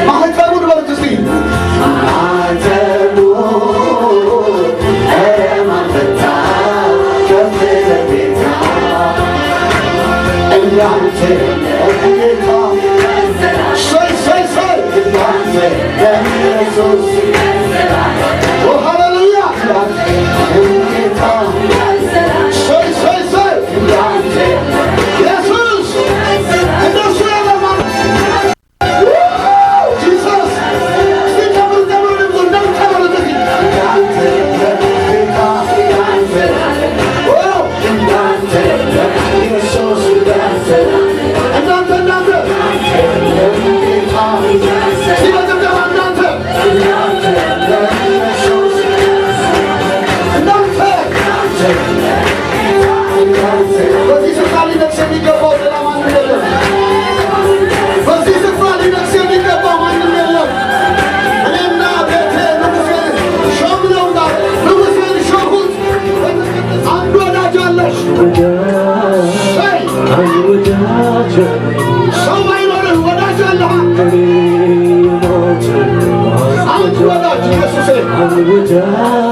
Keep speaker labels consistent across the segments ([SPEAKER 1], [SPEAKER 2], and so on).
[SPEAKER 1] ማህተሙን በሉት እስቲ። ሰይ ሰይ ሰይ! ኦ ሃሌሉያ! ሰይ ሰይ ሰይ! ኢየሱስ እንደሱ ያለ ማለት Jesus። እስቲ ጨምሩ ጨምሩ ድምፁ እንዳንተ በሉት እስቲ። ኦ እንዳንተ እናንተ እስቲ በጭብጨባ እንዳንተ እናንተ። በዚህ ስፍራ ሊነግስ የሚገባው ሌላ ማንም የለም። በዚህ ስፍራ ሊነግስ የሚገባው ማንም የለም። እኔና ቤቴ ንጉሴን ሾምነው እንዳለ ንጉሴን ሾምሁት። አንድ ወዳጅ አለሽ። ሰይ! ሰው ባይኖርህ ወዳጅ አለህ። አንድ ወዳጅ ኢየሱሴ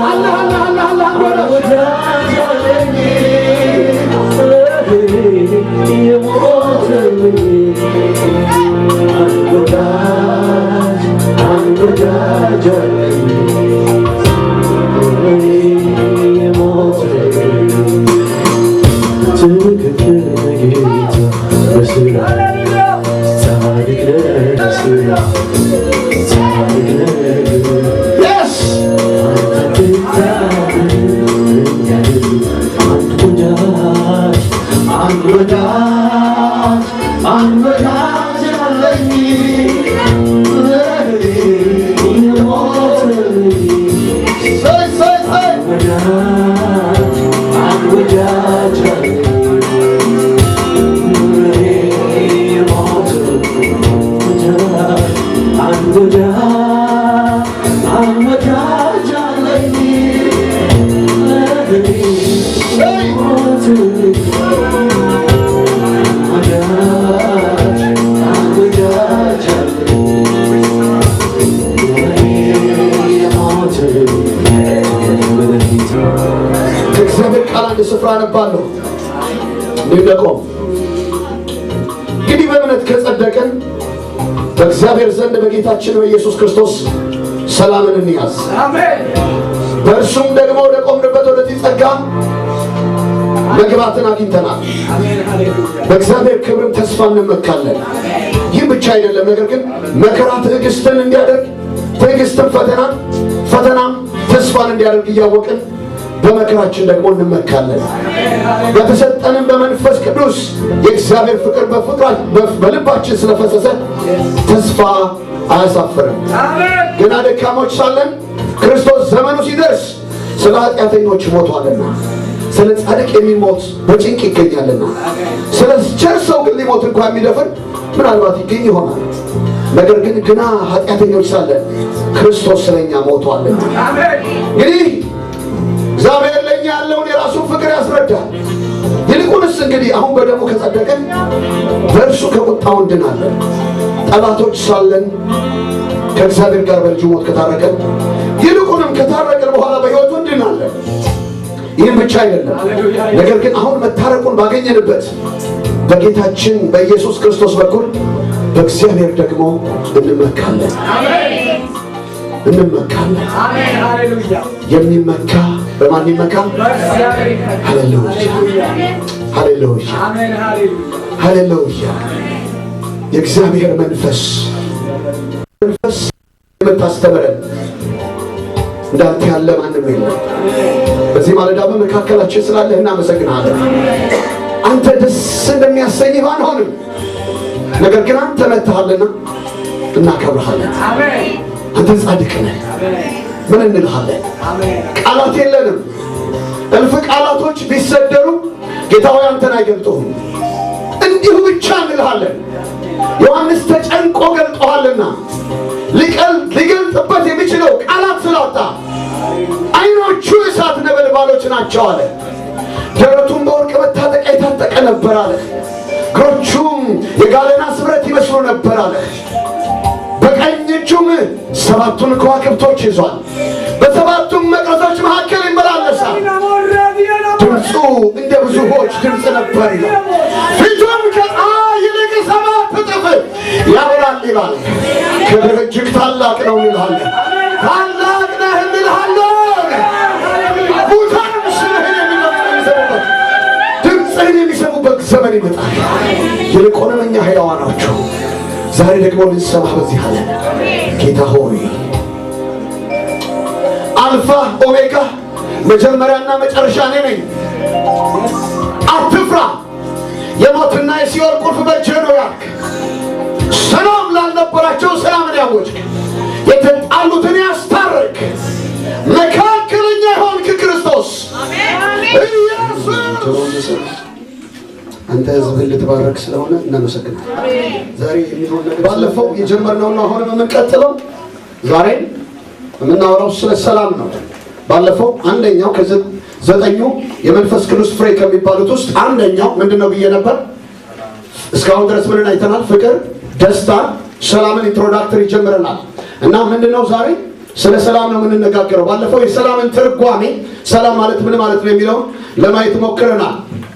[SPEAKER 1] አለ አለ አለ አለ አንድ ወዳጅ።
[SPEAKER 2] ወዳጅ፣ አንድ ወዳጅ አለኝ። ለእኔ የሞተ ወዳጅ፣ አንድ ወዳጅ፣ አንድ ወዳጅ አለኝ። ለእኔ የሞተልኝ ወዳጅ፣ አንድ ወዳጅ አለኝ። ለእኔ የሞተልኝ መድኃኒት።
[SPEAKER 1] ከእግዚአብሔር ቃል አንድ ስፍራ አነባለሁ። እንዲነቆም እንግዲህ በእምነት ከጸደቅን በእግዚአብሔር ዘንድ በጌታችን በኢየሱስ ክርስቶስ ሰላምን እንያዝ። በእርሱም ደግሞ ወደ ቆምንበት ወደዚህ ጸጋ መግባትን አግኝተናል። በእግዚአብሔር ክብርም ተስፋ እንመካለን። ይህ ብቻ አይደለም፣ ነገር ግን መከራ ትዕግስትን እንዲያደርግ፣ ትዕግስትን ፈተናን፣ ፈተናም ተስፋን እንዲያደርግ እያወቅን በመከራችን ደግሞ እንመካለን። በተሰጠንም በመንፈስ ቅዱስ የእግዚአብሔር ፍቅር በልባችን ስለፈሰሰ ተስፋ አያሳፍርም። ገና ደካሞች ሳለን ክርስቶስ ዘመኑ ሲደርስ ስለ ኃጢአተኞች ሞቷልና፣ ስለ ጻድቅ የሚሞት በጭንቅ ይገኛልና፣ ስለ ቸር ሰው ግን ሊሞት እንኳ የሚደፍር ምናልባት ይገኝ ይሆናል። ነገር ግን ገና ኃጢአተኞች ሳለን ክርስቶስ ስለኛ ሞቷልና። እንግዲህ እግዚአብሔር ለእኛ ያለውን የራሱን ፍቅር ያስረዳል። ይልቁንስ እንግዲህ አሁን በደሙ ከጸደቅን በእርሱ ከቁጣው እንድናለን። ጠላቶች ሳለን ከእግዚአብሔር ጋር በልጁ ሞት ከታረቅን፣ ይልቁንም ከታረቅን በኋላ በሕይወቱ እንድናለን። ይህም ብቻ አይደለም፣ ነገር ግን አሁን መታረቁን ባገኘንበት በጌታችን በኢየሱስ ክርስቶስ በኩል በእግዚአብሔር ደግሞ እንመካለን፣ እንመካለን። የሚመካ በማን ይመካ? ሃሌሉያ፣ ሃሌሉያ፣ ሃሌሉያ። የእግዚአብሔር መንፈስ የምታስተምረን እንዳንተ ያለ ማንም የለም። በዚህ ማለዳ በመካከላችን ስላለህ እናመሰግናለን። አንተ ደስ እንደሚያሰኝህ ባንሆንም፣ ነገር ግን አንተ መጥተሃልና እናከብርሃለን። አንተ ጻድቅ ነህ። ምን እንልሃለን? ቃላት የለንም። እልፍ ቃላቶች ቢሰደሩ ጌታ ሆይ አንተን አይገልጡህም። እንዲሁ ብቻ እንልሃለን። ዮሐንስ ተጨንቆ ገልጦሃልና ሊገልጥበት የሚችለው ቃላት ስላጣ ዓይኖቹ እሳት ነበልባሎች ናቸው አለ። ደረቱን በወርቅ መታጠቂያ የታጠቀ ነበር አለ። እግሮቹም የጋለ ናስ ብረት ይመስሉ ነበር አለ። በቀኝ እጁም ሰባቱን ከዋክብቶች ይዟል። በሰባቱም መቅረዞች መካከል ይመላለሳል። ድምፁ እንደ ብዙ ውኆች ድምፅ ነበር ይላል። ፊቱም ከፀሐይ ይልቅ 7 እጥፍ ያበራል ይላል። ክብር እጅግ ታላቅ ነው እንልሃለን። ታላቅ ነህ እንልሃለን። ሙታን ስምህን የሚሰሙበት፣ ድምፅህን የሚሰሙበት ዘመን ይመጣል። ይልቁንም እኛ ሕያዋኖቹ ዛሬ ደግሞ ልንሰማህ በዚህ አለን። ጌታ ሆይ፣ አልፋ ኦሜጋ፣ መጀመሪያና መጨረሻ እኔ ነኝ። አትፍራ፣ የሞትና የሲኦል ቁልፍ በእጄ ነው ያልክ፣ ሰላም ላልነበራቸው ሰላምን ያወጅክ፣ የተጣሉትን ያስታረቅክ፣ መካከለኛ የሆንክ ክርስቶስ ኢየሱስ። አንተ ህዝብህን ልትባረክ ስለሆነ እናመሰግናለን። ዛሬ የሚሆን ነገር ባለፈው የጀመርነውና አሁንም የምንቀጥለው፣ ዛሬ የምናወራው ስለ ሰላም ነው። ባለፈው አንደኛው ከዘጠኙ የመንፈስ ቅዱስ ፍሬ ከሚባሉት ውስጥ አንደኛው ምንድን ነው ብዬ ነበር። እስካሁን ድረስ ምንን አይተናል? ፍቅር፣ ደስታ፣ ሰላምን introductory ጀምረናል። እና ምንድነው ዛሬ ስለ ሰላም ነው የምንነጋገረው። ባለፈው የሰላምን ትርጓሜ፣ ሰላም ማለት ምን ማለት ነው የሚለውን ለማየት ሞክረናል።